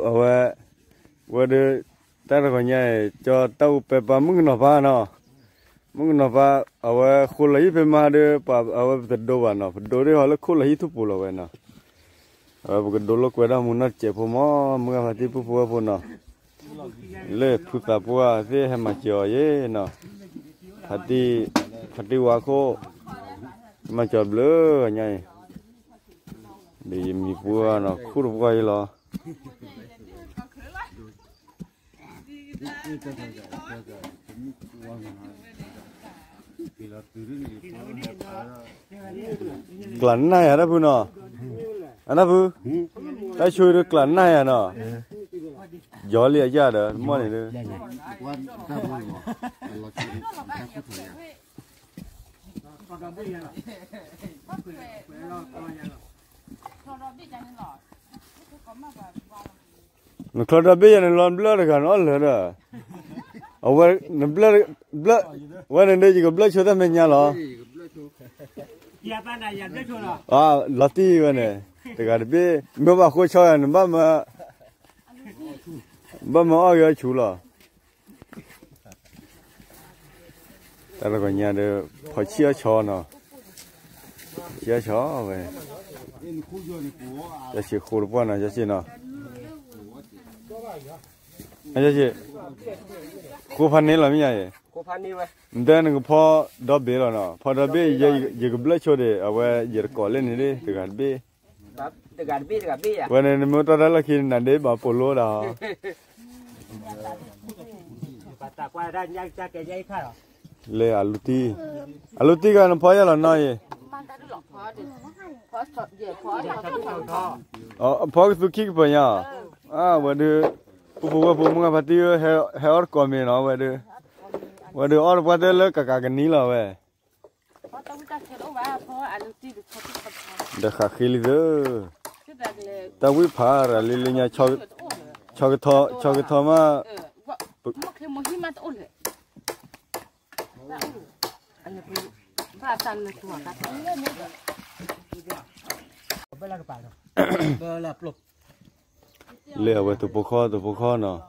အဝဲ, ဝဲဒီး, တၢ်တဂီၤညါအံၤ ကၠီတၢ်အိၣ်ပဲပာ်မုၣ်ကနီၤဖးနီၤ, မုၣ်ကနီၤဖး, အဝဲဃိလီၤဟံၣ်ဖဲမဟါဒီး ပှၤအဝဲပတဒိဘၣ်နီၤ, ပဒိဒ်ဟီလၢခိၣ်လီၤဟံၣ်ထူၣ်ပူၤလီၤဝဲနီၤ, အဝဲပကဒိလိာ်ကွဲဒၣ်မူနီၢ်တစဲးဖိမး မုၢ်ဂၢ်ဖါတံၢ်ပုၢ်ဖိဝဲၢ်ဖိနီၤ, လၢဖုသးပှၢ်သ့ၣ်ဟဲမၤစၢၤအီၤယဲနီၤ, ဖါတံၢ်, ဖါတံၢ်ဝါခိၣ်, မၤစၢၤဘျုးညါအံၤ, ဒီးယမံၤပှၢ်နီၤ ခူၣ်တပှၢ်အံၤလီၤ. ကျးနၢ်ယၤတၢ်ဖုနီၤ, အတၢ်ဖု, တၢ်ဆိဒီးကျးနၢ်ယၤနီၤ, ယီၤလံအယၢ်ဒီး မီၢ်န့ၣ်ဒီး နချီဒီဘ့ၣ်ယၤန့ၣ်လီၤ နဘျၢတဂၤနအီၣ်လၢာ်ဒီး, အဝဲ, နဘျၢ, ဘျၢ, ဝဲန့ၣ်ဒီး ယကဘျၢဆိတၢ်မဲာ်ညါလီၤ. လီၤတံၢ်ဝဲန့ၣ်, တဂၤတဘ့ၣ်, မ့ၢ်ဘၣ်ဃိဆီယၤ နဘၣ်မၢ, ဘၣ်မၢအီၣ်ဂ့ၤအီၣ်ဆူလီၤ. တၢ်တဂီၤညါဒီး ဖီဆံၣ်အီၣ်ဆီနီၤ, ဆံၣ်အီၣ်ဆီဝဲ, ယဆံးဃိတပှၢ်နီၤ ယဆံးနီၤ, ယဆံး, ဃိဖးန့ၣ်လီၤမ့ၢ်ယၤအံၤ, နတဲနကဖီဒီဘ့ၣ်လီၤနီၤ, ဖီဒီဘ့ၣ်, ယကဘျၢဆိဒီး အဝဲယတကိးလဲၣ်န့ၣ်ဒ် တဂၤတဘ့ၣ် ဝဲန့ၣ် နမ့ၢ်တီတၢ်လီၢ်ခံ နနၤဒ့ဘၣ်ပိာ်လိဒၣ်ဟီ, လၢအလူတံၢ်, အလူတံၢ်ဂၤ နဖီယၤလီၤနီၤအံၤ, ဖီကသူခံကပၢၤညါ, အဝဲဒုး, ပူဖိဝဲၢ်ဖိမုၢ်ဂၢ်ဖါတံၢ်ဧၢ, ဟဲအီၣ်တကိးမ့ၤနီၤ ဝဲဒုး, ဝဲဒုးအီၣ်တပှၢ်တဲလၢကကးကနံလီၤဝဲ ဒီးဃးဃ့လံသၢ, တၢ်ဝံၣ်ဖးရၤလံလၢညါ, ဆီကထီ, ဆီကထီမး, လၢအဝဲတဖိခီၣ်တဖိခီၣ်နီၤ,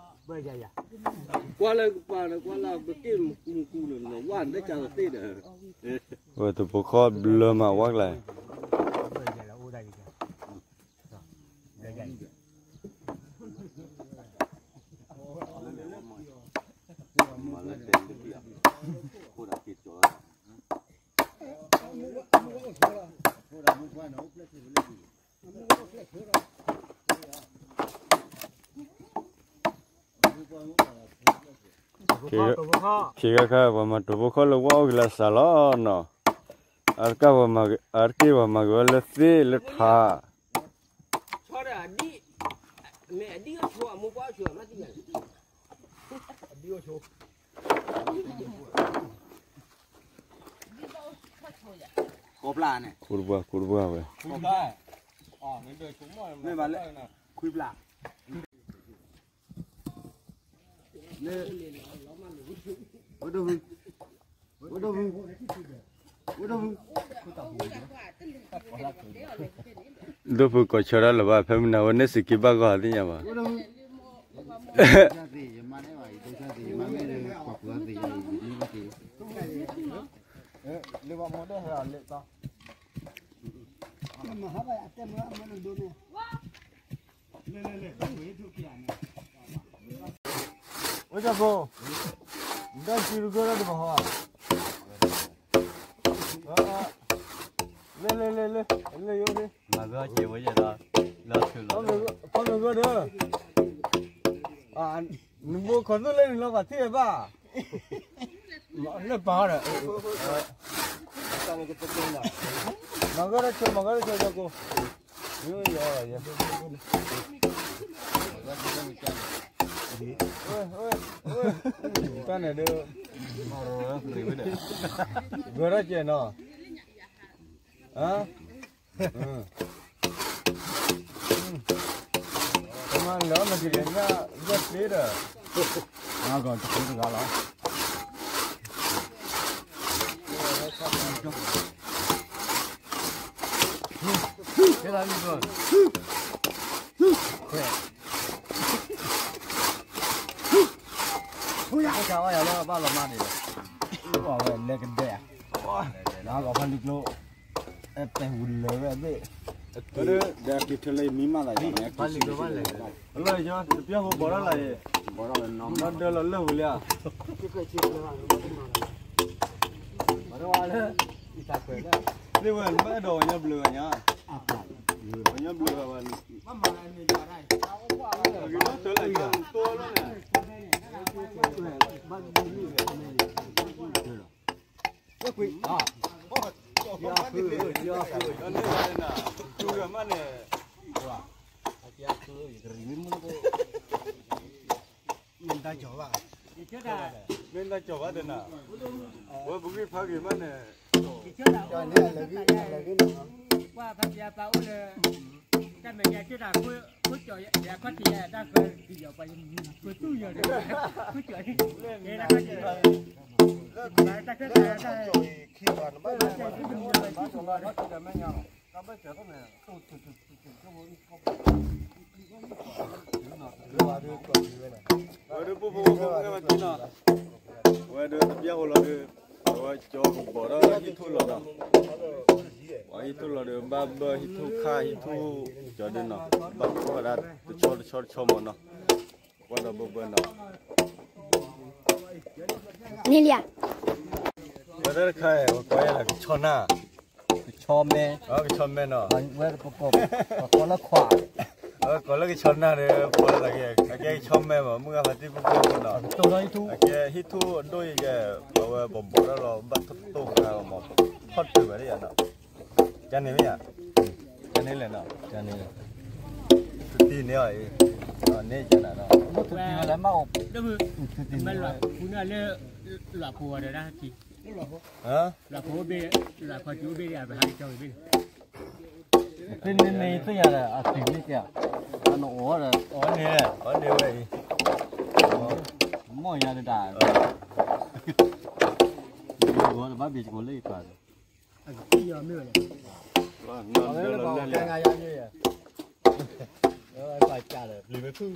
ကွၢ်လၢကပၤလၢကွၢ်လၢပက့ၢ်မူကူလၢ ဝၢ်နတၢ်ကသ့ၣ်ဒီး, ဝဲတဖိခီၣ်ဘျၢမးဝါကျါ ခံဂၤခါ ပှၤမၤတိၤဖိခီၣ်လၢဝၣ်အိၣ်က့ၤလၢစးလီၤနီၤ, အါတက့ၢ်ပှၤမၤက့ၤဝဲလၢသ့ၣ်လၢထး ကိးပှၢ် ကိးပှၢ်ဝဲ, ခွံပျၢ်, ဒိၣ်ဖုကိးဆၢတၢ်လၢၤဘၣ် ဖဲမနုၤဝဲန့ၣ် စက့ဘၣ်ဂီၢ်သ့ၣ်ညါဘၣ်. အိၣ်ကၢ်ဖိ, နတၢ်စုတဂၢၢ်တၢ်တဘၣ်ဟီ, လဲၤလဲၤလဲၤလဲၤ, လဲၤယိၤန့ၣ်, ဖီမ့ၢ်ဂၢၢ်ဒီး, နဘိခီၣ်သူလၢနလီၤဘၣ်ထံၣ်ဘၣ်, လၢပၢ်ဒီး, မၤဂၢၢ်တၢ်ဆိ မၤဂၢၢ်တၢ်ဆိ ယကိး, တၢ်န့ၣ်ဒီး, ဂၢၢ်ထီၣ်ကဲနီၤ, တမၤလၢအီၣ်မ့ၤကလဲၤညၣ် ယဲၢ်သ့ဒီး, ငါကီတခိတဂၤလီၤ. လၢလံၤဘၢၣ်, ခွဲး, ဖိယါ, ဖိယါအီၣ်ယၤလၢအဘၣ်လီၤမၢ်န့ၣ်, အီၣ်ဝဲလဲၤကဒဲဧါ, လၢကီၢ်ဖးလံၤကျိ, အဲပဲာ်ဝူၤလၢာ်ဝဲအဘ့ၣ်, ဒီးက့ၤထၢလၢယမံမၢ်သး, ဖးလံၤကျိဘၣ်လဲၤ, လၢယီၤ တပျၢ်ဖိဘီၣ်ထီၣ်လၢ်အံၤ, ဘီၣ်ထီၣ်လၢနီၤ, ဘီၣ်ဒၢလီၤလၢာ်ဝံၤလံဧါ, ဘီၣ်ထီၣ်လၢ သ့ၣ်ဝဲ ဘၣ်အဲၣ်ဒိးဝဲညီဘျုးဝဲညါ, ဝဲညီဘျုးဝဲ, ဂ့ၤဘၣ်တၢ်လၢယတိၢ်လီၤန့ၣ်, ကွ့, ယၤဖု, ယၤဖု, ယၤဖု, ယၤဖု, ယၤဖု, ယၤဖု, မ့ၢ်တၢ်ကီၤဘၣ်, မ့ၢ်တၢ်ကီၤဘၣ်တနၤ, ဝဲပဂံၢ်ဖးဂ့ၤမးန့ၣ်, ကွၢ်ဖးပျါပာ်အိၣ်လၢ, တၢ်မဲာ်ညါကၢၢ်တၢ်ခိၣ်, ခိၣ်ကၠီၤယၤခီၣ်ထံးယၤတၢ်ဃၢ, ကၠီၤပှၤ, ခိၣ်တူၢ်ယၤ, ခိၣ်ကၠီၤ, တၢ်ခဲတၢ်တၢ်, ဝဲဒၣ်ပူဖိဝဲဖိမ့ၢ်ဂ့ၤမၤတံၢ်နီၤ, ဝဲဒၣ်တပျၢ်ဃိလီၤဒီး, အဝဲကၠီကဘီၣ်ဒီးဟံၣ်ထူၣ်လီၤနီၤ, ပှၤဟံၣ်ထူၣ်လီၤဒီး ဘၣ်ဘၢဟံၣ်ထူၣ်ခါဟံၣ်ထူၣ်, ကၠီဒ်နီၤ, ဘၣ်ဖှိၣ်ဝဲဒၣ်တဆီတဆီတဆီမ့ၢ်နီၤ, ကွၢ်ဒီးဘၢဘၢနီၤ, န့ၣ်လံဧါ, ဝဲဒၣ်တခါအံၤ ပှၤကိးယၤလၢကဆီနၢ် ကဆီမဲ, ကဆီမဲနီၤ, ဝဲပကိး, ပကိးလၢခွး, ပကိးလၢကဆီနၢ်ဒီး ပကိးလၢသးက့ၤ အကဲကဆီမဲမး မုၢ်ဂၤဖါတံၢ်ပူဖိနီၤ, အကဲဟံၣ်ထူၣ်အဒိၣ်အံၤကဲ, အဝဲပဘီၣ်ထီၣ်လီၤ ဘၣ်ထီၣ်တၢ်ဃါမး, ထီၣ်တုၤဝဲဒၣ်ယၤနီၤ, ကန့ၣ်မ့ၢ်ယၤ, ကန့ၣ်လဲၣ်နီၤ, ကန့ၣ်, တံၤန့ၣ်အီၤအံၤ, န့ၣ်ကနၤနီၤ, လဲၤမးအိၣ်, မ့ၢ်လၢ, ဖူနၢ်လၢ, လၢဖိဝဲဒီးဒၣ်ကံ ဟါ, လၢဖိဘ့ၣ်, လၢဖီကၠူဘ့ၣ်ဒီး အပဟးကၠီဘ့ၣ်န့ၣ်, သ့ၣ်န့ၣ်န့ၣ်သ့ၣ်ညါဒီး အသံးန့ၣ်ကဲ, အနအိၣ်ဒီး, အီန့ၣ်, အီန့ၣ်ဝဲအံၤ, မ့ၢ်ညါတဒၣ်, ဘၣ်ဘ့ၣ်ကီးလၢယပၢ်ဒီး, အကသံၣ်ယီၤမ့ၢ်ဝဲလဲၣ်, ပှၤကါငါယါမ့ၢ်, ပှၤကါဒီး ပျံၤမ့ၢ်ဖုၣ် တၢ်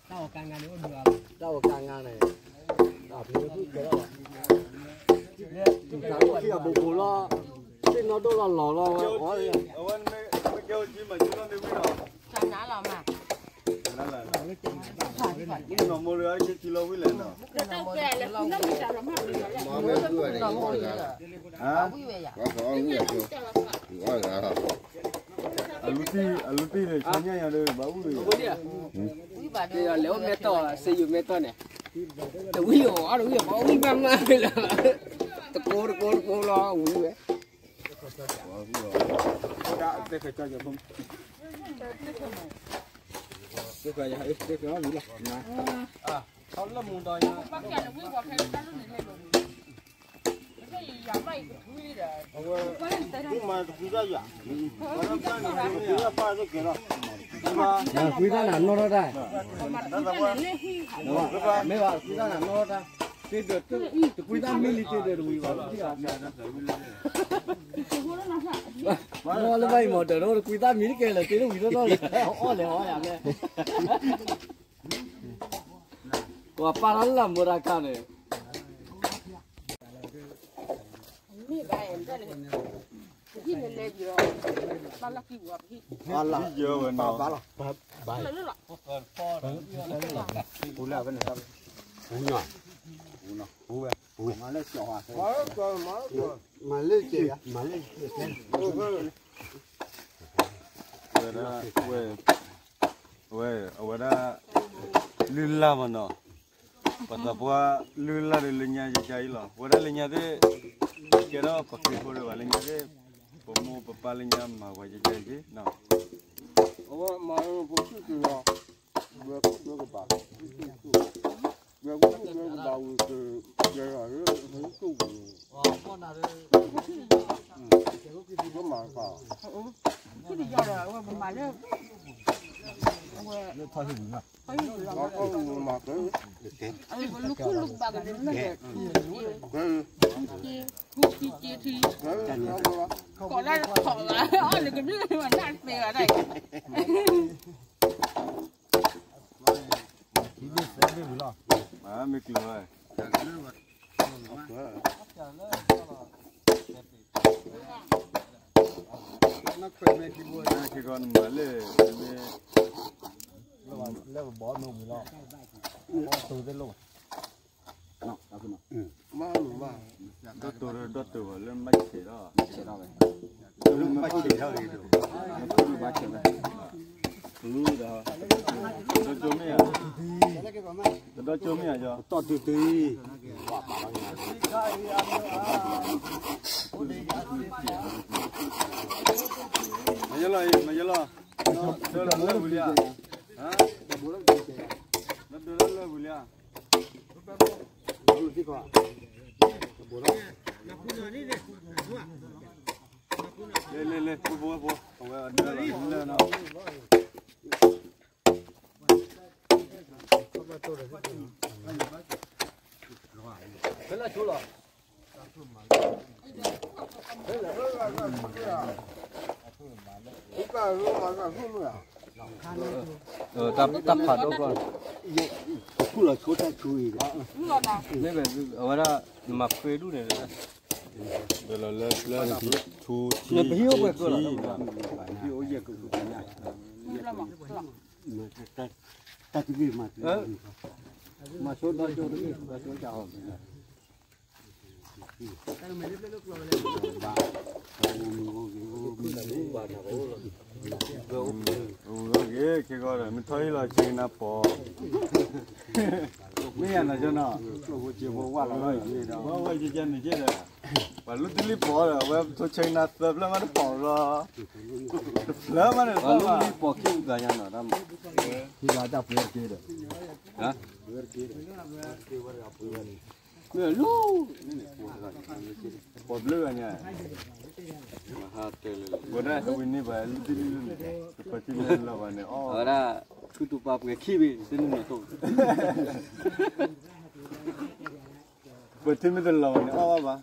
အိၣ်ကါငါန့ၣ်, တၢ်အိၣ်ကါငါန့ၣ်, တၢ်ဖုကဲထီၣ်လီၤ, တၢ်အိၣ်ခံဂၤဘိးဘိးလီၤ, သ့ၣ်နီၣ်ဒိၣ်လီၤလီၤလီၤဝဲ, အဝဲမ့ၢ်ကဲအိၣ်ကံမၤကံလီၤမ့ၢ်ဝံၤလီၤ, တၢ်နါလီၤမး, နီၢ်မိၢ်လၢအကံလီၤဝံၤလဲၣ်နီၤ, အလူတံၢ်န့ၣ် ဆါညါယၤဒီး ဘၣ်ဝံၤ, လဲၤအိၣ်မဲာ်တီၢ်, စ့ယိၤမဲာ်တီၢ်န့ၣ်, တဝံၤအီၤ တဝံၤအီၤ ဝံၤဘၣ်မးလၢ, တကိးတကိးတကိးလီၤ ဝံၤဝဲ, တၢ်တဲခဲကၠီယဖိ, တဲခဲယၤ, တဲခဲအီၤဝံၤလီၤ, အလၢမူဒီးယၤ အဝဲ, မၤတကွံတၢ်ယၤ, ပၢ်တကဲလီၤ, ကွံတၢ်နၤနီၢ်ထီၣ်တၢ်, မ့ၢ်ဘၣ်ကွံတၢ်နၤနီၢ်ထီၣ်တၢ်, တ့ဒီး, တကွံတၢ်မံလံတ့ဒီးတဝံၤဘၣ်, မ့ၢ်လၢဘၣ်အံၤမ့ၢ်ဒီး တကွံတၢ်မံတကဲလၢာ် တ့တဝံၤထီၣ်ထီၣ်လၢာ်, အီၣ်လဲၤအီၣ်ယၤလဲၣ် ကွၢ်ပာ်ထီၣ်လၢမူဒါခါန့ၣ်, ပာ်လီၤ, ပာ်လီၤ, ပူၤလၢဝဲန့ၣ်, ပူၤနီၤ, ပူၤဝဲ, ပူၤဝဲ, မၤလၢက့ၤ, မၤလၢက့ၤ, ဝဲဒၣ်, ဝဲ, ဝဲ, အဝဲဒၣ်, လုၢ်လၢ်မးနီၤ, ပှၤသးပှၢ်လုၢ်လၢ်ဒီးလၢညါယကါအံၤလီၤ, ဝဲဒၣ်လၢညါသ့ၣ်, ကဲထီၣ်ပှၤခရံာ်ဖိဒီးဘၣ်လၢညါသ့ၣ်, ပမိၢ်ပပၢ်လၢညါမၤပှၤယကါအံၤက့ၤ, အဝဲမၤလၢပှၤခရံာ်ဖိလီၤ, ဘၣ်, ဘၣ်ကဘၣ်, ဘၣ်ဝံၤကဘၣ်ဝံၤက, ကဲထီၣ်လၢ, ကမၤကါ, ဒီးအဝဲပမၤလၢ လၢထီၣ်ဟံၣ်ပူၤလီၤ, ထီၣ်ဟံၣ်ပူၤလီၤ, အလူၤခူၣ်လူၤဘၣ်ကဒုးလၢ ကိးလၢထီၣ်လၢ အီၣ်လၢကဒုးမၤနၢ်သ့ဘၣ်ဒၣ်အံၤ, ထံဘ့ၣ်သဲဘ့ၣ်ဝံၤလီၤ, မ့ၢ်ကျၢၤဝဲ နခွဲးမဲခံဘိ ခဲကီနမၤလဲၣ်, လၢပဘီမ့ၢ်ဝံၤလီၤ, တိၤသ့ၣ်လိၣ်ဘၣ်, ဒီတိၤဒီတိၤဘၣ် လၢမၤဆဲးထီၣ်, လၢမၤဆဲးထီၣ်, ဘၣ်ဆဲးဝဲ, ဒီကၠိမ့ၢ်ဧါ, ဒီကၠိမ့ၢ်ဧါ, တီၢ်တုၤတုၤ မၤယလီၤအံၤ မၤယလီၤ, ဒၢလီၤလၢဝံၤလံဧါ, ဒၢလီၤလၢဝံၤလံဧါ, လဲၤလဲၤလဲၤ ဖိဖိဖိ အဝဲဒၢလီၤလၢနီၤ ဖဲလၢဆိလီၤ တၢ်ဖးဒိၣ်ကီၢ် ခူၣ်လီၤဆိတၢ်ဆိအံၤ မ့ၢ်အဝဲဒၣ် နမၤခွဲဒူၣ်န့ၣ် ဒီးလီၤလၢပျၢၤထူထံ နပဟံၣ်အိၣ်ပှဲၤကျိလီၤ တၢ်တဂ့ၤမၤ မၤဆိဒီကၠိတဂ့ၤ ဒီကၠိတၢ်ဟီၣ် အိၣ်ဂ့ၤ ခဲဂီၤဒီး မ့ၢ်ထီၣ်ဟံၣ်လီၤဆ့ကနါပိာ် မ့ၢ်ယၤနီၤကၠီနီၤ ဝဲဝဲကဲကဲန့ၣ်ကဲဒီး ပှၤလူတလံၣ်ပိာ်ဒီး အဝဲထိဆ့ကနါသၢဖျၢၣ်မးတပိာ်လီၤ တဖျၢၣ်မးန့ၣ် ပှၤလူတလံၣ်ပိာ်ခံပူၤသးညါနီၤ တၢ်မၤ ဟံၣ်လီၤတၢ်ပှဲၤတက့ၢ်ဒီး မ့ၢ်လူ ပိာ်ဘျုးဂၤညါ ဝဲဒၣ်ဝံၤန့ၢ်ဘၣ် လူတလံၣ်လၢန့ၣ် ပထံၣ်မ့ၢ်လီၤဘၣ်န့ၣ် အီၣ် ဝဲဒၣ် ထူတူပာ်ပှဲၤခံဘ့ၣ် တနံၣ်န့ၣ်သိး ပထံၣ်မ့ၢ်တလီၤဘၣ်န့ၣ် အီၣ်ဘၣ်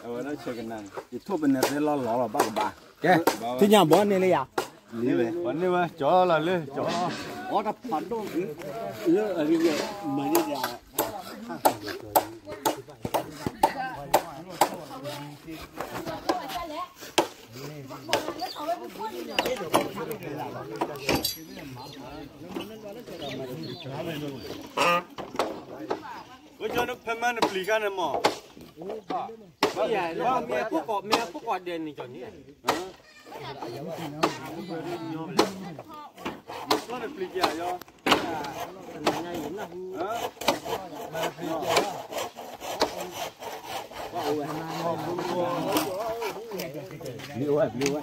အဝဲဒၣ်ဆဲးကနါန့ၣ် ယထိၣ်ပနဲသဲလီၤလီၤလီၤဘၣ်ကဘၣ် ကဲ ထံၣ်ညါဘီန့ၣ်လၢယၤ ပှၤန့ၢ်ဝဲ ကၠီလီၤလၢ ကၠီလီၤ အီတဖးဒိၣ် လၢအဂ့ၢ်မၤန့ၢ်ယၤ ဝဲကၠီနဖဲမါနပျံၤခါန့ၣ်မး မ့ၢ်အဖိကိး မ့ၢ်အဖိကိးဒဲးန့ၣ်ကၠီန့ၣ် မ့ၢ်ကၠီနပျံၤကယၤယီ မ့ၢ်ဝဲ မ့ၢ်ဝဲ လီၤဘီဆိလ့ၣ်ကီး ဘီဆိလ့ၣ်ကီးလီၤ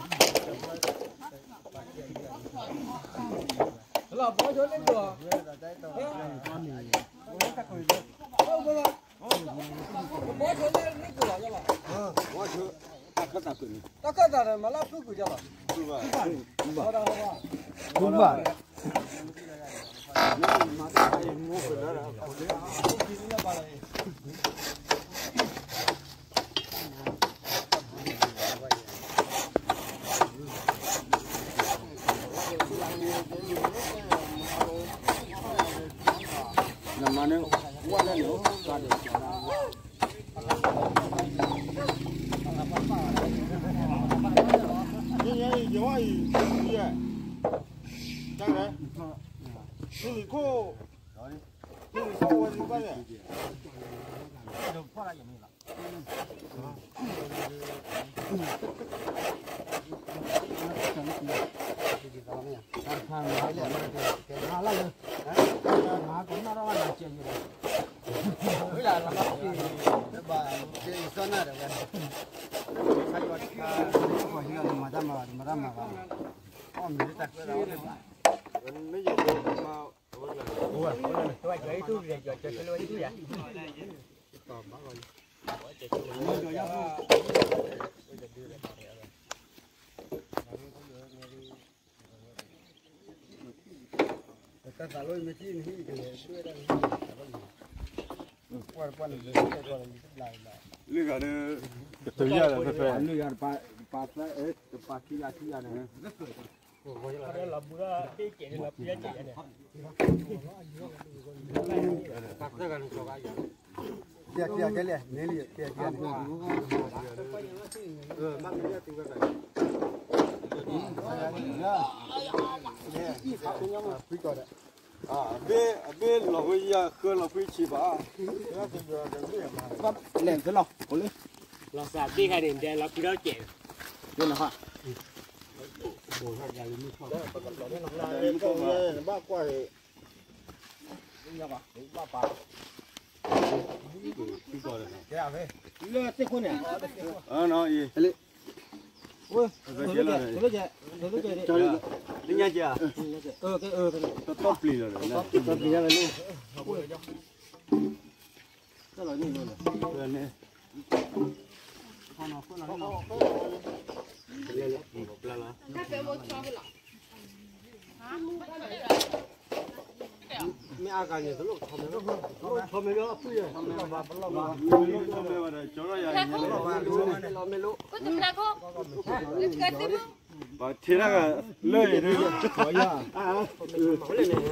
တၢ်ခၢၣ်သးန့ၣ် မၤလၢဖုၣ်ကွံာ်ကလီၤ ဖုၣ်ဘၣ် ဖုၣ်ဘၣ် နမၤန့ၣ် ဝဲလၢန့ၣ် ကါဒိၣ် ယဝဲအံၤ ယဲ တၢ်လဲၣ် နလံၤခိၣ် နလံၤခိၣ်ဝဲလံၤဘၣ်လဲၣ် တၢ်သးလီမ့ၢ်ထံၣ်နဟံၣ်ကလဲၤဒွဲၣ်တၢ်နဟံၣ်သးလီမ့ၢ် ကွၢ်တကွၢ်န့ၣ် ကတဲကီၢ်လီၤ ယတဘျါဘၣ် လၢဂၤဒီး ကတုၤယၤလီၤဖဲဖဲ လၢဂၤတပာ်သၢ တပာ်ခံဂၤခံဂၤန့ၣ် လီၤဘူးလီၤတ့ၢ်ကဲးန့ၣ် လီၤဘူးလီၤကဲးန့ၣ် ကဲကဲကဲလဲၣ် န့ၣ်လံ ကဲကဲန့ၣ် အဘ့ၣ်အဘ့ၣ်လီၤဝဲယၤဃၢလီၤဖှံဆံးဘၣ် လဲၤကလီၤ လီၤစၢ်ဘ့ၣ်ခါန့ၣ် ဒဲလီၤဖှံထီၣ်ကဲး ဘၣ်ကွၢ် လၢသ့ၣ်ခိၣ်န့ၣ် လၢကဲလီၤ လၢကဲလီၤ လၢညါကဲ တတီပျံၤလီၤ တတီပျံၤလီၤ လၢန့ၣ် မ့ၢ်အါဂၤန့ၣ် တလိၣ်ထီၣ်မဲ ထီၣ်မဲအဖုၣ်ယဲ ထီၣ်မဲဘၣ် ပထံၣ်တၢ်ဂၤလၢအံၤဒ် အိၣ်လၢ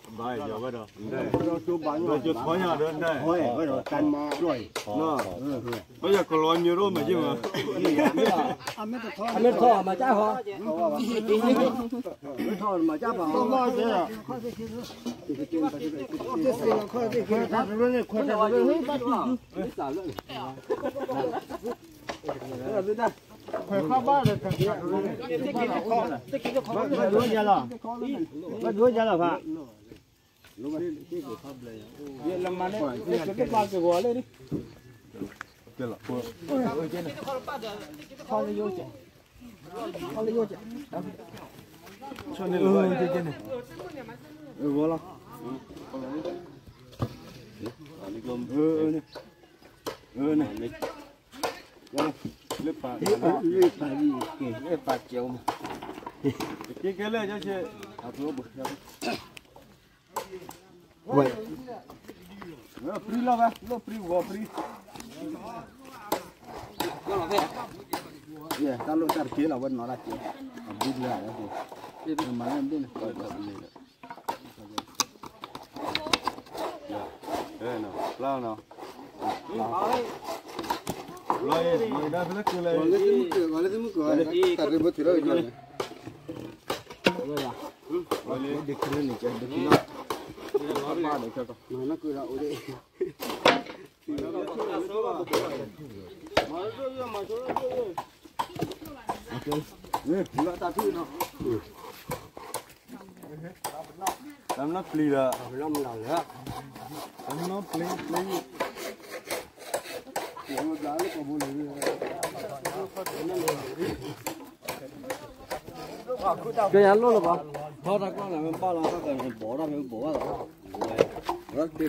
မဲာ်ညါ အိၣ်လၢမဲာ်ညါ ဘၣ်ယဝဲဒီး ဒီးကၠိထီညါဒီး ဘၣ်ယကလီၤမံၤရိၣ်မးက့ၤမး အမ့ၢ်ထီၣ်မၤကၢ်ဟီ မ့ၢ်ထီၣ်မၤကၢ်ဘၣ် ခွဲးခါဘၣ်ဒီး ဘၣ်ဒိယါလီၤ ဘၣ်ဒိယါလီၤဖး လမၤန့ၣ် ကဘၣ်ကဝီၤလၢ ခီလၢယိကဲ ခီလၢယိကဲ ဆိန့ၣ်လီၤ ဝီလီၤ န့ၣ် လၢပာ် လၢပာ်ကဲမး ကဲကဲလၢ ကဲကဲ အပျိဘၣ် ဝဲ ပျံၤလီၤဝဲ လီၢ်ပျံၤဂီၤပျံၤ ယဲ တၢ်လိၣ်တၢ်တက့ၢ်လီၤ ဝဲနီၤတၢ်က့ၢ် အဘုလၢ်လၢ်က့ၢ် မၤလၢဘ့ၣ်န့ၣ် ပျီနီၤ ပျီအံၤ မၤကဒါဖဲလၢကလၢၤ ပှၤလၢသ့ၣ်မုၣ်ကဝီၤ တၢ်ရ့ဘိ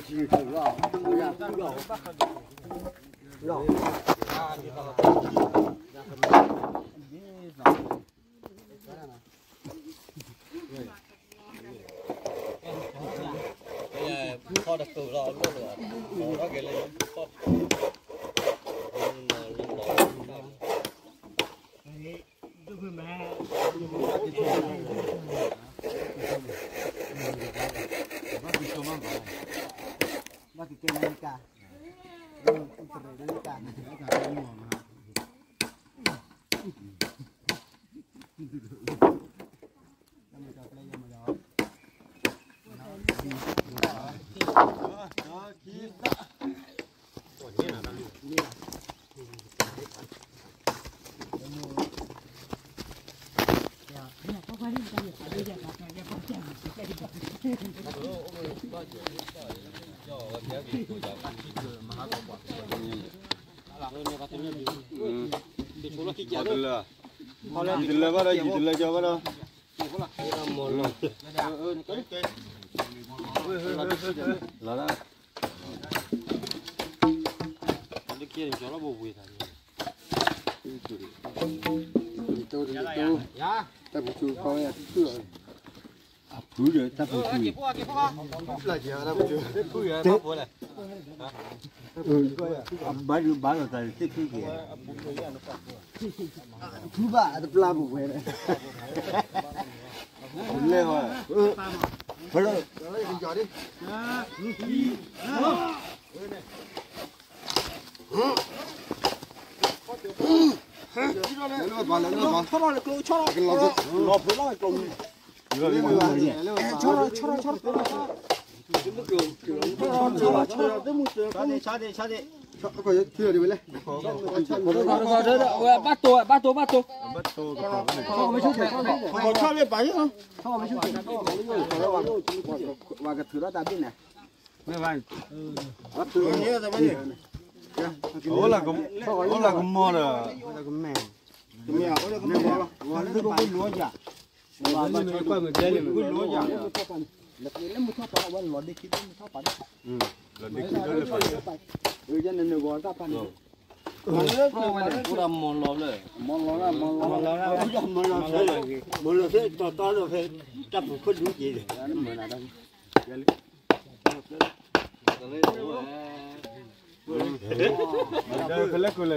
ထုးထီၣ်က့ၤ ဒ့ခံလၢန့ၣ် ကဲဒ့ခံလၢ ဘၣ်ဒီးကဲကီး မၤနီၢ်ကွံာ်ဒီးအိၣ်ဒ့ မၤဆိလၢတၢ်ထူၣ်နီၤ တၢ်မနီၢ်ပျံၤဒီး တၢ်မနီၢ်ပျံၤပျံၤ ကဲယၤလိၣ်လၢၤဘၣ် ထီတၢ်ကျီၢ်န့ၣ် မ့ၢ်ဘၣ်လီၤ တၢ်ကန့ၣ်ဘီၣ်တၢ်မ့ၢ်ဘီၣ်ဘၣ်လီၤ ဝဲ ဝဲတ့ဆံကလီၢ် ယၤကလီၢ် လီၢ် ဘၣ်ကကဲလၢနကၢ် ယတလၢၤဘၣ်ဒီး ယတလၢၤကၠီဘၣ်ဒီး လီၤလၢ တၢ်ပူၤစုကီဝဲ အဖုဒီးတၢ်ပူၤစု အဘါဒုးဘါလီၤသးသ့ၣ်ဖုက့ၤ ဖုဘၣ်အတပျၢ်ပူၤဝဲ လဲၤဝဲ ဖဲလၢ လီၤဖုလီၤကျိ ဘၣ်တိၢ် ဘၣ်တိၢ် ဘၣ်တိၢ် ပှၤကထုးထီၣ်တၢ်ဘ့ၣ်န့ၣ် အိၣ်လၢကမီၤဒီး လၢမုၢ်ထီၣ်ပာ်ဝဲလီၤဒ့ခံလၢမုၢ်ထီၣ်ပာ် လၢမုၢ်ထီၣ်ပာ်ဝဲလီၤဒ့ခံလၢမုၢ်ထီၣ်ပာ် မီၤလီၤလၢ မီၤလီၤလၢ မီၤလီၤလၢ မီၤလီၤလၢ မီၤလီၤလၢ တီတီလီၤဖဲ တၢ်ပူၤခိၣ်ဒူက့ၤ ဖဲလဲၣ်ကိး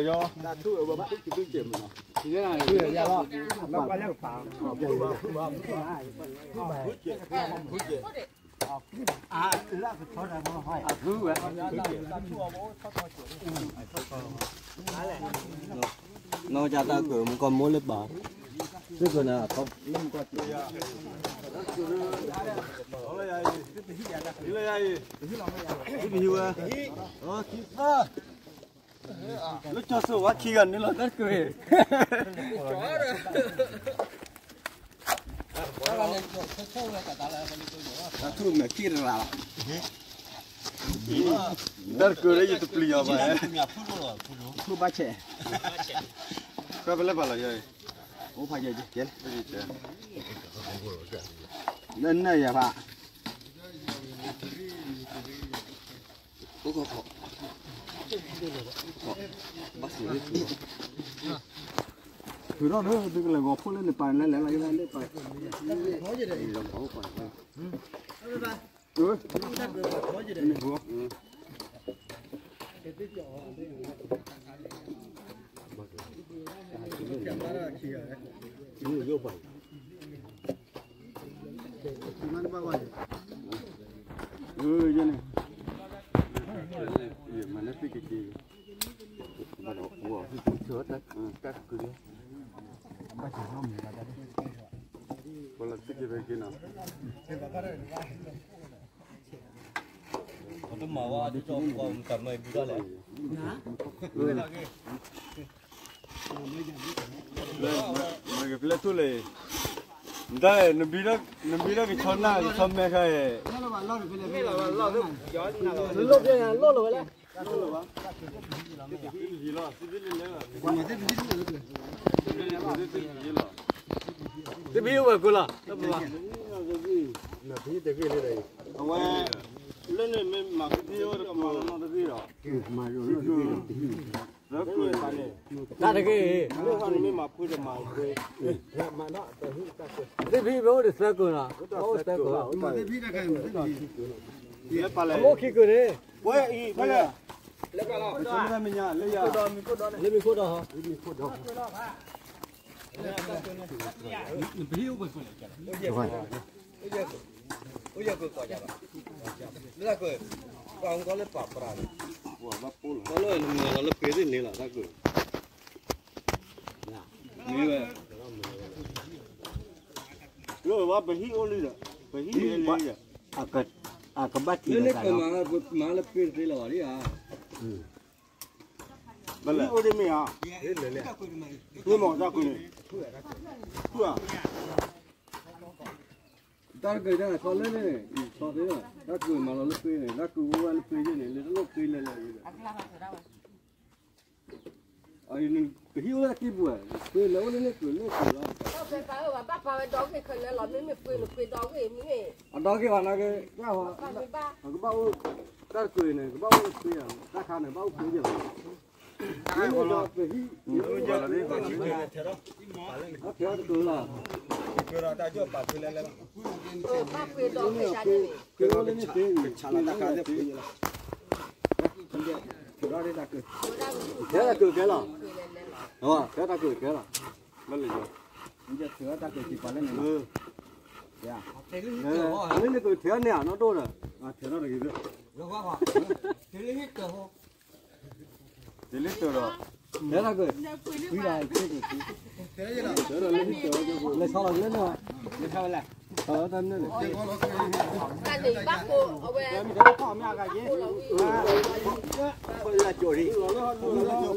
လဲၣ်ယီၤ နီၢ်ကၢ်တၢ်ကၢၤမူကီၢ်မိၢ်လၢပၢ် သ့ၣ်ကၢၤနၤ လၢကၠီၤစိၤဝါခံဂၤန့ၣ်လီၤတၢ်တက့ၢ် တၢ်ထူၣ်မဲာ်ခံရၤလီၤ တၢ်တကၢၤလၢယတပျံၤအီၤဘၣ် ဖုဘၣ်ဆဲး ကဖဲလဲၣ်ပာ်လီၤယၤ အိၣ်ဖးယဲၢ်ကဲ လၢနၢ်ယၤဖး အိၣ်ခီခီ ဘၣ်စူၤလၢထူ ထုးထီၣ်လၢ သုကလဲၤဂီၤဖှိၣ်လၢနပၢ်လၢလဲၤလီၤလၢပၢ် ယဲန့ၣ် မၤလၢသ့ၣ်ကက့ၤ ဘၣ်ဒီး တၢ်ကက့ၤ ပလီၤသ့ၣ်က့ၤဖဲက့ၤနီၤ ပတမၤဝဲ တၢ်မၤဘုဒၣ်လဲၣ် မၤက့ၤဖဲလဲၣ်ထူၣ်လဲၣ် နတၢ် နဘံထီၣ်ကဆီနၢ်ကဆီမဲာ်ခါအံၤ လိၣ်ဖဲလိၣ်လီၤဝဲလဲၣ် သဘံၣ်အိၣ်ဝဲကိးလီၤ အဝဲ လၢန့ၣ်မ့ၢ်မၤသဘံၣ်အိၣ်တကမၤလီၤနီတဂ့ၤဒီး သၢကၢၤန့ၣ် တၢ်တဂ့ၤ မ့ၢ်မၤဖှ့တမၤဖှ့ သဘံၣ်မ့ၢ်အိၣ်ဒီးသၢကၢၤနီၤ အိၣ်သၢကၢၤ လၢပာ်လဲၣ် အမိၢ်ခံကၢၤန့ၣ် ဝဲအံၤဖဲလဲၣ် လၢမ့ၢ်ညါ လၢယၤ လၢမံၤခိၣ်ဒီး အိၣ်ယကကွၢ်ယၤဘၣ် လၢတၢ်ကၢၤ ပှၤကီလၢပာ်ပြးန့ၣ် ကီလၢနမၤလီၤလၢပှဲၤသ့ၣ်န့ၣ်လီၤ တၢ်ကၢၤ မ့ၢ်ဝဲ လၢဝဲပဟံၣ်အိၣ်လံဒီး ပဟံၣ်လံဒီး အကဘၣ်ထံၣ်လၢန့ၣ် ပမၤလၢပှဲၤတသ့လၢၤဘၣ်လံဧါ ဘၣ်လဲၣ် အိၣ်ဒ်မ့ၢ်ဧါ မ့ၢ်မ့ၢ်တၢ်ကွံန့ၣ် ဃုဧါ တၢ်ကၢၤတၢ်ခီလၢန့ၣ် ဆီသ့လီၤ တၢ်ကၢၤမၤလီၤလၢပှဲၤန့ၣ် တၢ်ကၢၤအိၣ်ဝဲလၢပှဲၤယဲၢ်န့ၣ် လၢတလိၣ်ပှဲၤလဲၣ်လဲၣ်ဒီး ပဟံၣ်အိၣ်လၢကံၢ်ပူၤ, ပှ့ၤလၢအိၣ်လၢန့ၣ်ပှ့ၤလၢပှ့ၤလီၤ. ဘၣ်ပာ်ဝဲဒီဂ့ၢ်ခဲလၢာ်လီၤ, မ့မ့ၢ်ပှ့ၤနပှ့ၤဒီဂ့ၢ်မ့ၢ်ဂ့ၤ, အဒီဂ့ၢ်ဘၣ်နာ်က့, ကဘၣ်အိၣ်, တၢ်တကၢၢ်န့ၣ် ကဘၣ်အိၣ်ပှ့ၤ, တၢ်ခါန့ၣ် ဘၣ်အိၣ်ပှ့ၤယဲၢ်လီၤ. မ့ၢ်ဒီးပဟံၣ်, အထီတကၢၢ်လီၤ, ပှ့ၤလီၤတၢ်ကၢၢ်ပာ်ပှ့ၤလဲၣ်လဲၣ်လီၤ. ပှ့ၤအိၣ်လၢန့ၣ်သ့, ကဆါလီၤတၢ်ခါသ့ၣ်ပှ့ၤလီၤ. ထဲတၢ်ကၢၢ်ကဲလီၤ, ထဲတၢ်ကၢၢ်ကဲလီၤ, ဘၣ်လဲၤ, ထဲတၢ်ကၢၢ်ကဲလီၤ, မ့ၢ်န့ၣ်ကထဲန့ၣ်နီၢ်ဒိၣ်ဒီး, ထဲတၢ်ကၢၢ်, ထဲတၢ်ကၢၢ်, ထဲတၢ်ကၢၢ်, လဲၤဆီလီၤက့ၤန့ၣ်, လဲၤဆီလီၤလဲၣ်, ဆီလီၤတၢ်န့ၣ်န့ၣ်, တၢ်န့ၣ်ဘၣ်ကိးအဝဲ, ဘၣ်ထံၣ်လီၤသးနီၤ, ဘၣ်ထံၣ်လီၤသး, ဘၣ်ဘၣ်, ကသံၣ်လီၤထံန့ၣ်, လီၤလၢပျိ, ပျိလီၤ, ဘၣ်ဒီး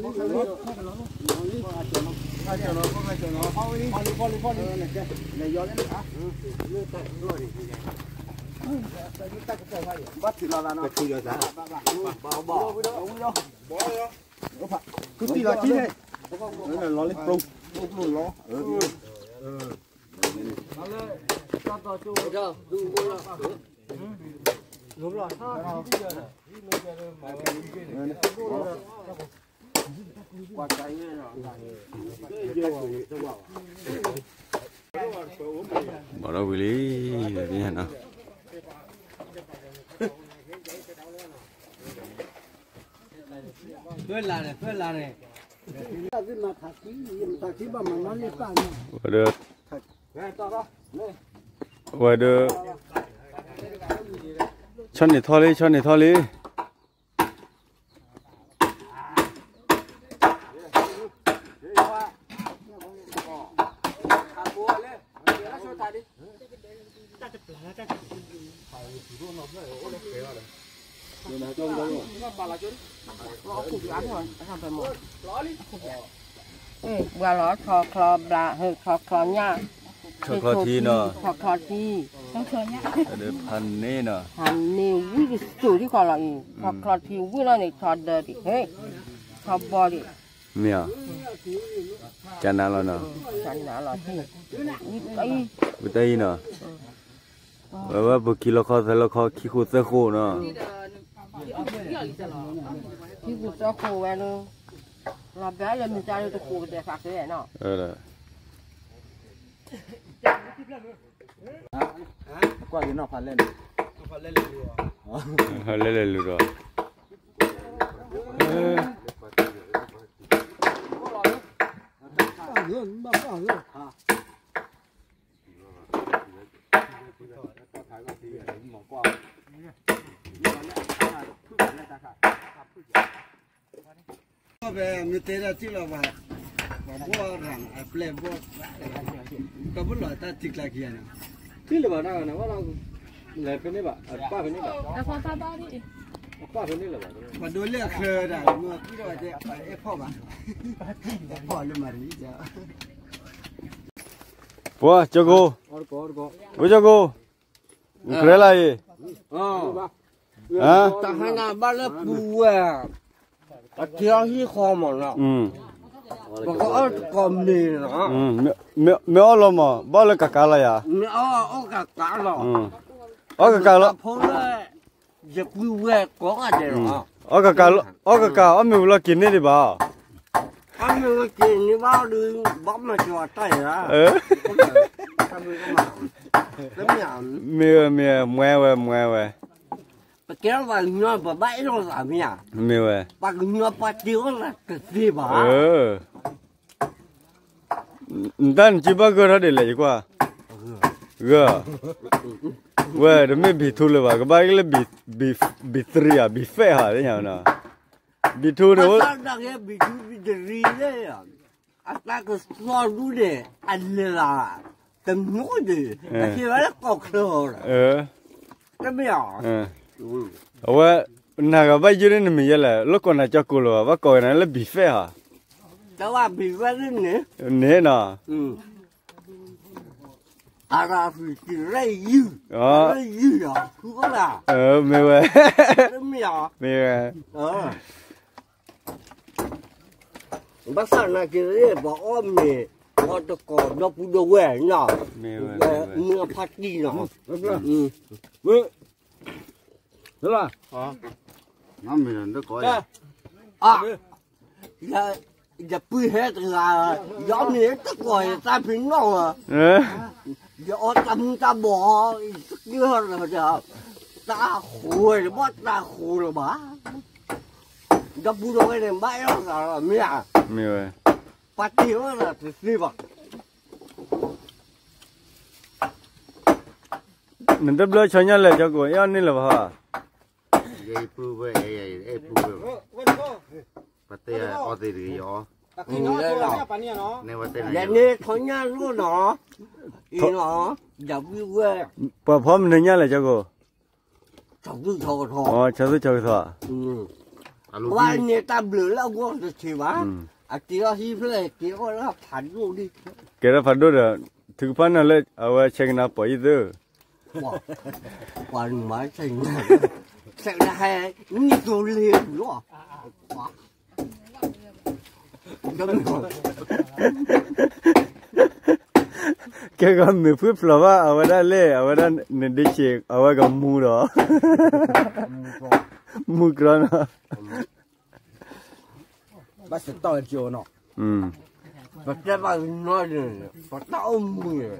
ဝံၤလံ, နီၤ, ဝဲဒီး, ဝဲဒီး, ဆီန့ၣ်ထီၣ်လံ, ဆီန့ၣ်ထီၣ်လံ. ဘှါလီၤ, ဆီချီဘျး, ဟ့ၣ်, ဆီချီညၣ်, ဆီချီထံနီၤ, ဆီချီထံ, ဖးန့ၢ်နီၤ, ဖးန့ၢ်ဝံၣ်ကစိၤထံဃီလီၤအံၤ, ဆီချီထံဝံၣ်လီၤန့ၣ် ဆီဒၢဒံး, ဟ့ၣ်, ဆီဘီဒံး, မ့ၢ်ဧါ, ကနၤလီၤနီၤ, ဝံတၢ်အံၤနီၤ, ဝဲဝဲပကံလီၤခီသဲလီၤခီခံဃိးသၢဃိးနီၤ. ခံဃိးသၢဃိးဝဲလၢ, လီၤဘဲလၢမုၢ်ကါလၢတဃိးကဒဲးဃးကဲနီၤ. ကွၢ်က့ၤနီၢ်ဖးလဲၣ်န့ၣ်, လဲၣ်လဲၣ်လူၤဒီး, ဖဲမ့ၢ်တဲဒၣ်ထံၣ်လီၤဘၣ်, ပှၤဘီၣ်ရၤအပျဲၢ်ဘီၣ်, ကဘၣ်လီၤတၢ်ထံကျါခံဂၤန့ၣ်, ထံၣ်လၢၤဘၣ်တၢ်ဂၤန့ၣ်, လဲၤဖဲန့ၣ်ဘၣ်, အပၢ်ဖဲန့ၣ်ဘၣ်, အပၢ်ဖဲန့ၣ်လၢၤဘၣ်, ပှၤဒိလၢအချၢဒၣ်, မ့ၢ်ထံၣ်ဒီးဝဲတဲ အဲၣ်ဖီၣ်ဘၣ်, အဲၣ်ဖီၣ်လၢမၤတလံ, ပှၤကၠီကိ, ပှၤကၠီကိ, ကရဲလၢအံၤ, တၢ်ဟါနၤဘၣ်လၢပူၤဝဲ, အထံအီဟံၣ်ဃီမးနီၤ, ပကအီၣ်တကိးမ့ၤနီၤ, မ့ၢ်အီၣ်လီၤမး ဘၣ်လၢကကါလီၤယၤ, မ့ၢ်အီၣ်အီၣ်ကကါလီၤ, အီၣ်ကကါလီၤ, ဖိလၢ, ယကွံဝဲကိးဂၤဒဲးလီၤ, အီၣ်ကကါ, အီၣ်ကကါအီၣ်မ့ၤဝံၤလီၤက့ၤန့ၢ်ဒံးဘၣ်, အီၣ်မ့ၤဝံၤက့ၤန့ၢ်ဘၣ်ဒီး, ဘၣ်မၤစၢၤတၢ်ယၤ, မ့ၢ်ဝဲမ့ၢ်ဝဲ မွဲဝဲမွဲဝဲ ပကဲထီၣ်ပှၤကညီ ပဘၣ်အဲၣ်လိာ်သးမ့ၢ်ဧါ, မ့ၢ်ဝဲ, ပှၤကညီပှၤတ့အီၣ်သးတသ့ဘၣ်, နတၢ်နစုဘၣ်ဂၢၢ်ထီၣ်ဒ်လဲၣ်ယကွၢ်, ဂၢၢ်, ဝဲတမ့ၢ်ဘံထူလၢၤဘၣ် ကဘၣ်လၢ, ဘံသရံဧါ ဘံဖဲၣ်ဧါ, ဘံထူန့ၣ်, ဘံထူဘံသရံန့ၣ် အတၢ်ကစီၣ်ဒ်န့ၣ် အလဲၤလၢ, တမ့ၢ်ဒီး, အကဲဝဲလၢကီၢ်ချၢ, တမ့ၢ်, အဝဲ, နဂၤဘၣ်ယုၢ်န့ၣ်နမံၤယဲလဲၣ် လၢကိးနၤကၠီကိၤလၢၤဘၣ် ဘၣ်ကိးဝဲနၤလၢဘံဖဲၣ်ဧါ, တဝဲဘံဖဲၣ်န့ၣ်, န့ၣ်နီၤ အရၤဖုးတရဲၣ်ယုၢ်, ယုၢ်လီၤ, မ့ၢ်ဝဲ, မ့ၢ်ဝဲ, မ့ၢ်ဝဲ, အ ဘၣ်ဆၣ်နာ်က့ၤလၢပှၤအီၣ်မ့ၤ အီၣ်တကိးဒီပုၢ်ဒီဝဲၢ်နီၤ, မ့ၢ်အဖါတံၢ်နီၤ, ယပုၢ်ဟဲတဂၤ, ယအီၣ်မ့ၤတကိးယသးဖံးနီၣ်ဝဲ, ယအီၣ်တၢ်မူတၢ်ဘီၣ်, တၢ်ဃိၤတဘၣ်တၢ်ဃိၤလၢၤဘၣ်, ဒီပုၢ်ဒီဝဲၢ်န့ၣ် ဘၣ်အဲၣ်လိာ်သးလီၤ မ့ၢ်ဧါ, ပှၤတ့အီၣ်သးတသ့ဘၣ်. နတဘျီဆီညါလဲၣ် ကၠီကိၣ် အဲၣ်အီၣ်န့ၢ်လၢၤဘၣ်ဟီ, ယပုၢ်ဝဲၢ်အဲၣ်ယၤ အဲၣ်ပုၢ်ဝဲၢ်ဘၣ်, ပှၤတဲအီၣ်သ့တဂ့ၤယအီၣ်, ယန့ၣ်ဆီညါလိၣ်နီၤ, အံၤနီၤ, ယပုၢ်ဝဲၢ်, ပှၤဖီမနုၤညါလဲၣ် ကၠီကိၣ်, ဆီသူၣ်ဆီကထီ, ဆီသူၣ်ဆီကထီ, ပှၤန့ၣ်တၢ်ဘျုးလၢအဂီၢ်တထံးဘၣ်, အက့ၤအီၣ်ဟံၣ်ဖျၢၣ် က့ၤအီၣ်လၢဖးဒိၣ်ဒံး, ကဲထီၣ်ဖးဒိၣ်ဒီး, ထုကဖၣ်နၤလၢအဝဲဆဲးကနါပိာ်ယံၤသု, ပှၤမၤဆဲးကနါ, ဆဲးကနါဟဲ, နံၣ်သိလ့ပူၤလီၤ. ကဲကီးမ့ၢ်ဖုဖျိးဘၣ် အဝဲဒၣ်လဲၣ် အဝဲဒၣ်နဒ့ဆံး အဝဲကမူဒီး, မူကြီနီၤ, ဘၣ်စတီၢ်ကၠိနီၤ, ပတဲဘၣ်ကညီန့ၣ် ပတၢ်အိၣ်မူန့ၣ်,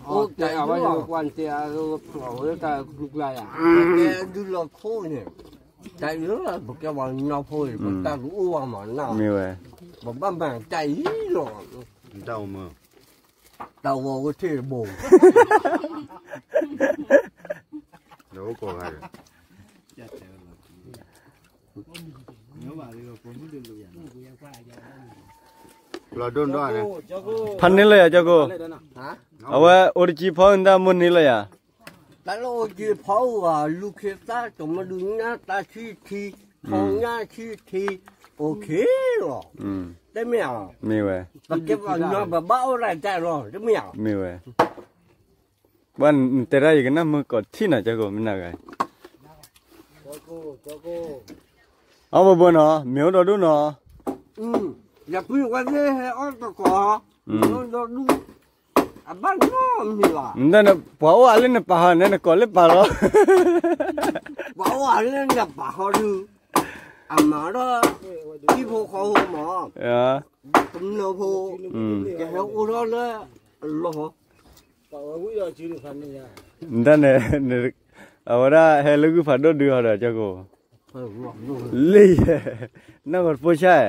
အိၣ်တဲအဝဲကွၢ်တဲအဖျိးဝဲတၢ်ကျူကျါယၤ, ပတဲဒုးလီၤခိၣ်န့ၣ်, တၢ်အံၤလၢပကဲပှၤကညီဖိအံၤ ပတၢ်ကအိၣ်ဘၣ်မးနၤ, မ့ၢ်ဝဲ, ပဘၣ်မၤတၢ်အံၤလီၤ, တၢ်အိၣ်မူ, တၢ်ဝီဝဲထံၣ်တဘိ, ဒီးအိၣ်ကိးဂၤဒီး ဖးန့ၢ်လၢယၤ ကၠီကိၣ်, အဝဲအိၣ်တကံဖီအုၣ်နတၢ်မိၢ်န့ၢ်လၢယၤ, တၢ်လၢအိၣ်တကံဖီအုၣ်ဘၣ် လူၤခ့သၣ် တမဒုညၣ်တၢ်ဆံၣ်ထံ, ထီညၣ်ဆံၣ်ထံ, အိၣ်ခ့လီၤ, တမ့ၢ်ဧါ, မ့ၢ်ဝဲ, ပကဲပှၤကညီပဘၣ်အိၣ်ဒၣ်တၢ်လီၤ တမ့ၢ်ဧါ, မ့ၢ်ဝဲ, ဘၣ်နတဲဒၣ်ယကနၣ်မုၢ်ကိးထံၣ်နၤ ကၠီကိၣ် မ့ၢ်နဂၤ, အီၣ်ဘိဘိနီၤ မ့ၢ်အိၣ်ဒီဒူၣ်နီၤ, ယပုၢ်ဝဲၢ်သ့ၣ်ဟဲအီၣ်တကိး, မ့ၢ်အိၣ်ဒီဒူၣ်, အဘၣ်နီတမံၤဘၣ်, ပှၤအိၣ်အါလၢနပာ်ဟီန့ၣ် နကိးလၢပာ်လီၤ, ပှၤအိၣ်အါလၢနပာ်ဟီဒုး, အမၤထီၣ်, ဟံၣ်ဖိဃီဖိမး, ကမျၢၢ်ဖိ, ကဟဲအိၣ်ထီၣ်လၢ, အလီၢ် တၢ်န့ၣ်, အဝဲဒၣ်ဟဲလၢဂုၢ်ဖးဒိၣ်ဒုဟီဒီး ကၠီကိၣ်, လံယဲ, နီၢ်ကီၢ်တပိၢ်ဆၣ်,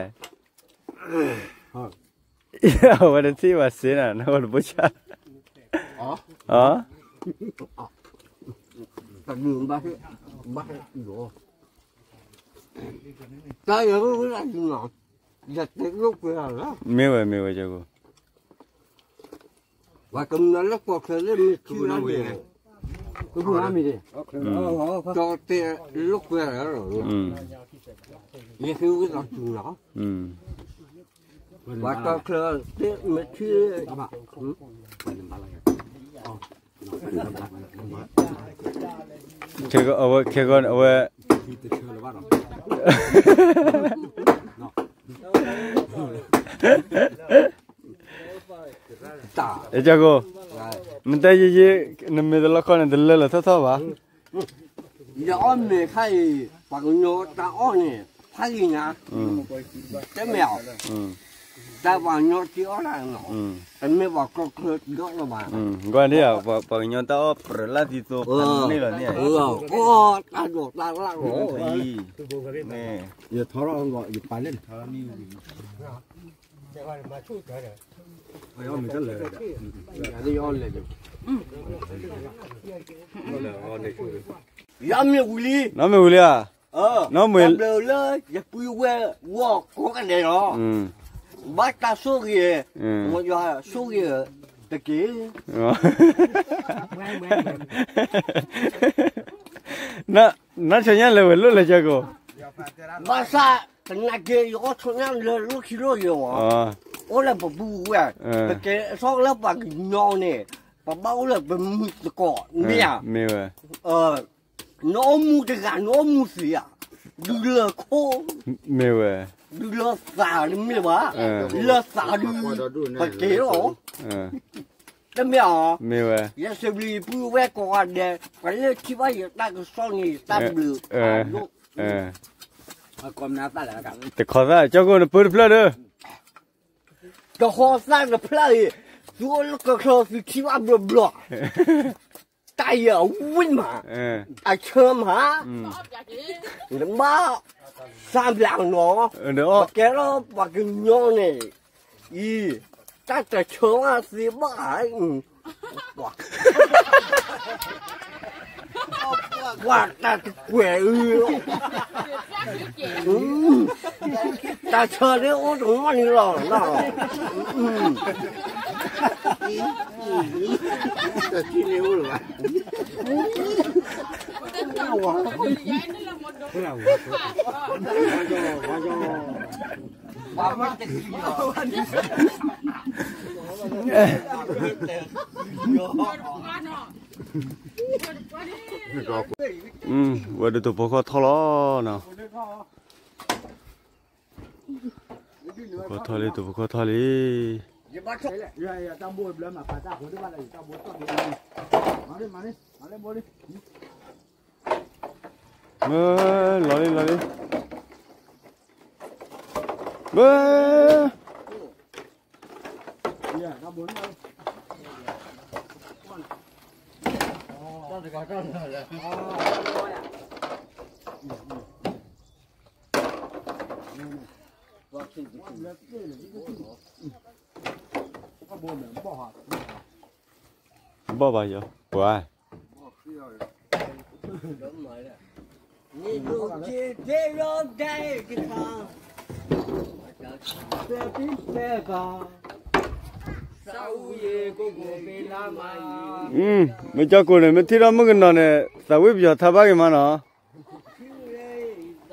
အဝဲတထံၣ်ဘၣ်စ့နၤ နီၢ်ကီၢ်တပိၢ်ဆၣ်, တၢ်ယၤ, မ့ၢ်ဝဲ မ့ၢ်ဝဲ ကၠီကိၣ်, ပှၤကမျၢၢ်လၢကီၢ်ချၢလၢမ့ၢ်ထံၣ်လၢန့ၣ်, ကၠီတဲလိာ်ကွဲလီၤ, ယဃ့ဝံသးစူၤနီၤ, ပှၤကီၢ်ချၢသ့ၣ်မ့ၢ်ထံၣ် ခဲကီးအဝဲ, ခဲကီးအဝဲ, ကၠီကိၣ်, နတဲယံာ်ယံာ်, နမ့ၢ်တလီခီန့ၣ် တလၢလၢထီၣ်ထီၣ်ဘၣ်, ယအီၣ်မ့ၤခါအံၤ, ပှၤကညီတၢ်အီၣ်န့ၣ်, ဖးဂ့ၤညါ, တဲမ့ၢ်ဧါ, တၢ်ပှၤကညီတၢ်အီၣ်တၢ်နီၤ, တမ့ၢ်ပှၤကီၢ်ချၢတၢ်အီၣ်လၢၤဘၣ်, ကွၢ်ဒ်ဧါ, ပှၤကညီတၢ်အီၣ်ပြၢလၢ်သံသိးဖးန့ၣ်လီၤန့ၣ်, တၢ်ဒိးတၢ်လၢ်လီၤ, ယထီၣ်ထီၣ်ယပာ်လၢန့ၣ် ယမ့ၢ်ဝံၤလံ, နီၢ်မ့ၢ်ဝံၤလံဧါ, နီၢ်မ့ၢ်, တၢ်ဘျုးလၢယပုၢ်ဝဲၢ်ဂီၢ်ကိးဂၤဒဲးလီၤ, ဘၣ်တၢ်ဆိၣ်ဂ့ၤ, ယွၤဆိၣ်ဂ့ၤတက့ၢ်. နဆီညါလဲၤဝဲလိၣ်လဲၤကၠီကိၣ်, ဘၣ်ဆၣ်သနာ်က့ ယအီၣ်ဆီညါလၢလိၣ်ခံလိၣ်ယဲၢ်ဝဲ, အိၣ်လၢပပူၤဝဲ, ပကဲထီၣ်လၢပှၤကညီန့ၣ်, ပဘၣ်အိၣ်လၢပမုၢ်သကိး, မ့ၢ်ဧါ, မ့ၢ်ဝဲ, နအိၣ်မူတဂၤ နအိၣ်မူသ့ဧါ, ဒုးလၢခိၣ်, မ့ၢ်ဝဲ ဒုးလၢသးတမ့ၢ်ဘၣ်, လၢသးဒုး ပက့ၤလီၤ, တမ့ၢ်အီၤ, မ့ၢ်ဝဲ, ယစံးဘျုးယပုၢ်ဝဲၢ်ကိးဂၤဒဲး, ပှၤလၢထံၣ်ဘၣ်ယတၢ်ကစီၣ်န့ၣ် ယတၢ်ဘျုးဖးဒိၣ်, တခီသၣ် ကၠီကိၢ်နပၢတဖျၢၣ်ဒီး တဟီသၣ်တဖျၢၣ်အံၤ, သုအိၣ်လၢကချၢသုထံၣ်ဘၣ်ဘျီဘျီ, တၢ်ယဲၢ်အဝံၣ်မး, အဆၢမး, နဘၣ်သးဘျးနီၤ, ပကဲလၢပှၤကညီန့ၣ်, အံၤ, တၢ်တဆၢမးသ့ဘၣ်, ပှၤတၢ်တကွဲးအံၤ, တၢ်ဆၢဒ်အိၣ်တနီၤန့ၣ်လီၤ, တၢ်ထံၣ်န့ၣ်အိၣ်လၢၤဘၣ်, ဝဲဒၣ်တဖိခီၣ်ထီၣ်လီၤနီၤ, ဖိခီၣ်ထီၣ်လံ တဖိခီၣ်ထီၣ်လံ, လီၤလံ လီၤလံ, ဝဲ ဘီၣ်ဘၣ်ယီၤ ပှၤ မ့ၢ်ကၠီကိၢ်န့ၣ် မ့ၢ်ထံၣ်ထီၣ်မုၣ်ကနီၤန့ၣ် သးဝံၣ်ပယီၤထါဘၣ်က့ၤမးနီၤ, ယ့ ပ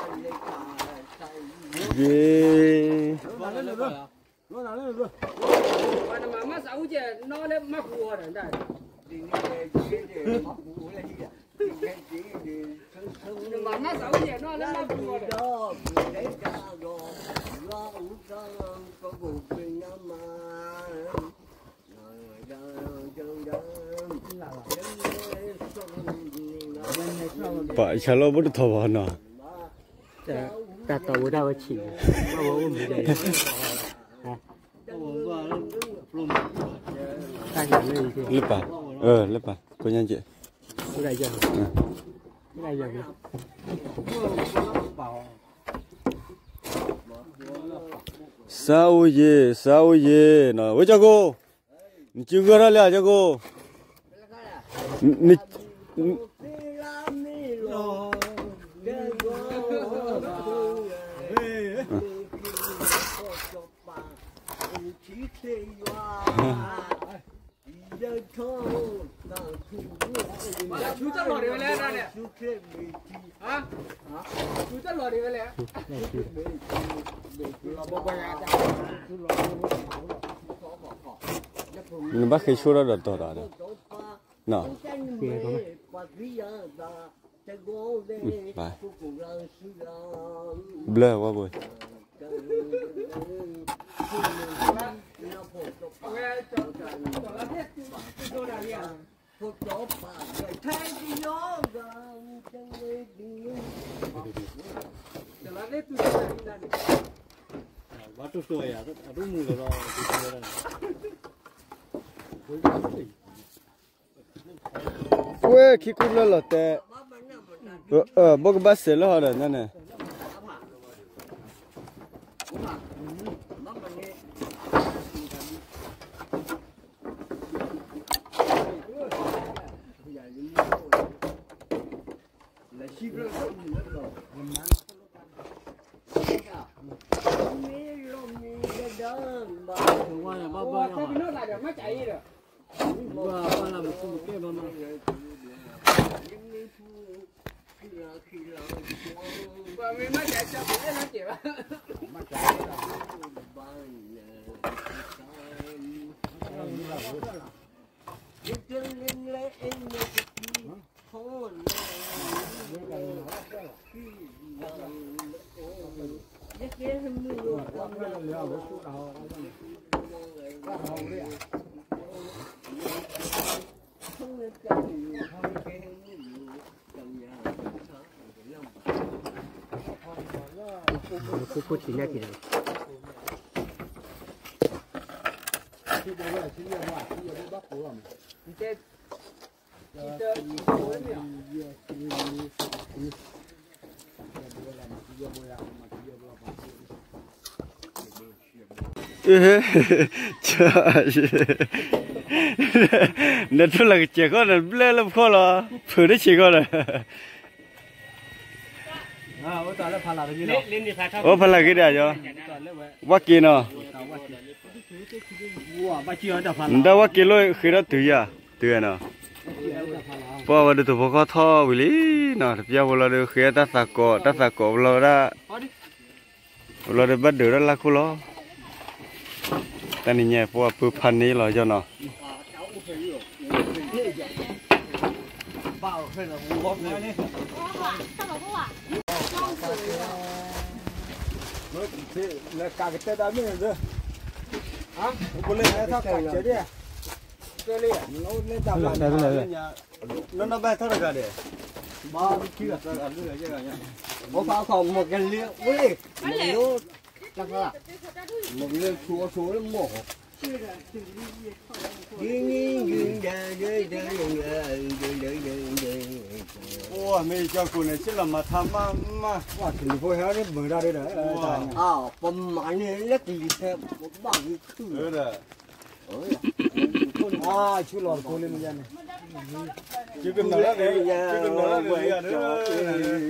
ှၤဆါလီၤဘိၣ်တထီၣ်ဘၣ်နီၤ, တၢ်တၢ်ဝဲဒၣ်ဝဲဆံး, ဘၣ်ဝဲအိၣ်မူဒဲး, တၢ်လၢပၢ်, လၢပၢ်, ကိညါကဲး, စၢအိၣ်ယ့ၤ စၢအိၣ်ယ့ၤနီၤ ဝဲကၠီကိၢ်, နစုဂၢၢ်ထီၣ်လံဧါ ကၠီကိၢ်, န နဘၣ်ဃ့ဆိၣ်ထီၣ်ဒီးတီၤတၢ်ဒီး, နီၤ, ဘျၢဝဲဘိ, ဝဲခံကူၣ်လၢလီၤတဲာ်, ဘိၣ်ကဘၣ်စဲးလၢဟီဒီးညါန့ၣ်, ဖိဖိထံၣ်ညါက့ၤဒီး နထိၣ်လၢကစဲးဃီဒီး ဘျဲလၢပခီၣ်လီၤ, ဖုးတဆံးဃီဒီး အိၣ်ဖးလၢ်ဂ့ၤဒၣ်ယီၤ, ဝၣ်က့ၤနီၤ, နဒၣ်ဝၣ်က့ၤလီၤဃ့ဒီးတုၤယၤ, တုၤနီၤ, ပှၤဝဲဒၣ်တဖိခီထီၣ်ဝံၤလံနီၤ, တပျၢ်ဝဲလီၤဒီးဃ့တၢ်သးကိး တၢ်သးကိးဝဲလီၤဝဲဒၣ် ဝဲလီၤဒီးဘၣ်ဒုးထီၣ်လၢ်ခိၣ်လီၤ, တၢ်နံၤညါပှၤပုၢ်ဖးန့ၢ်လီၤယီၤနီၤ. လၢကးကတၢၢ်တၢ်မ့ၢ်န့ၣ်, ပလဲၤထီၣ်ကးကၢဒၣ်, လၢတၢ်ဘၣ် နီၢ်နီၢ်ဘၣ်ထီၣ်တဂၤဒဲး, ဘၣ်ခံဂၤသၢဂၤလွံၢ်ဂၤယဲၢ်ဂၤညါ, အိၣ်ဖးအခီၣ်မီၢ်ကလံၤဝဲ, မ့ၢ်လိၣ်တၢ်ဖး, မီၢ်ကလံၤဆိအဆိလၢမီၢ်, ဒ်နံၤဒ်ဒဲဒဲဒဲဒဲ, အိၣ်မ့ၢ်ကၠီကိၣ်န့ၣ် ဆ့လီၤမၤထါမးမး, ပှၤကလံၤဖိဟဲန့ၣ်မုာ်တၢ်ဒဲးဒီး, ပမၤန့ၣ်လၢကလံၤဖဲ ပဘၣ်ဂုၤခုၣ်ဒီး ဆူလီၤတဖိလံမ့ၢ်ယါန့ၣ်, ကကနၢၤလၢန့ၣ်, ကကနၢၤလၢန့ၣ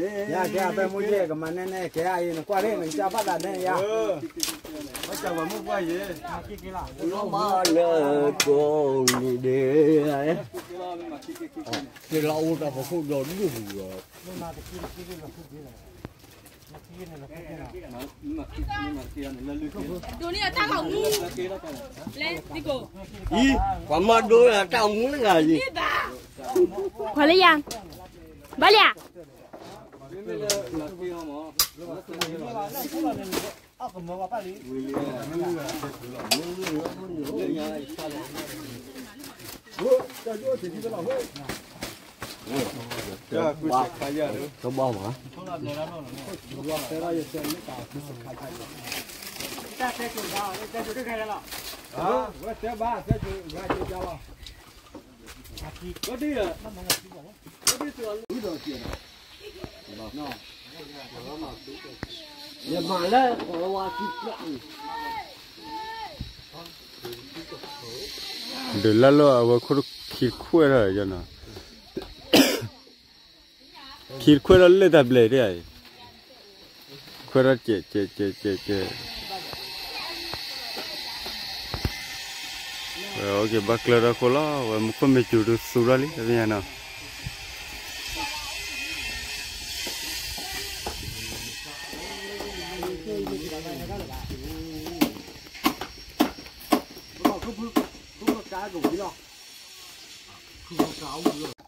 ်, ယကဲအပဲမိၢ်ယဲၢ်ကမၤနဲနဲ ကဲအံၤနကွၢ်န့ၣ် နကစၢ်ဘၣ်သးနဲယါ, ဘၣ်ဆၣ်ပှၤမုၢ်ပှၢ်ယဲၢ်, လီၤဘၣ်လၢကိးနံၤဒဲး, ကလီၤအိၣ်တၢ်ဖီခိၣ်ဒီးဒူၣ်လီၤ. ဒိးန့ၢ်အတၢ်လီၤမူ, လဲၤ, အံၤ, ပှၤမၤဒိတၢ်အိၣ်မူတဂၤအံၤ, ခွါလၢယၤ, ဘၣ်လၢယၤ, တဘၣ်ဘၣ်, ယမၤလၢကဝါစုပျၢ်အံၤ, ဒုးလၢလီၤအဝဲခိၣ်ခံတခွဲထီၣ်ယနီၤ, ခံတခွဲထီၣ်လၢတၢ်ဘျဲၣ်ဒၣ်အံၤ, ခွဲထီၣ်ကဲးကဲးကဲးကဲးကဲး, ဝဲအိၣ်က့ၤဘၣ်ကျၢၤထီၣ်ခိၣ်လီၤ, ဝဲမူခိၣ်မ့ၢ်စူၤဒုးသူထီၣ်လံ တသ့ၣ်ညါနီၤ. လီၤ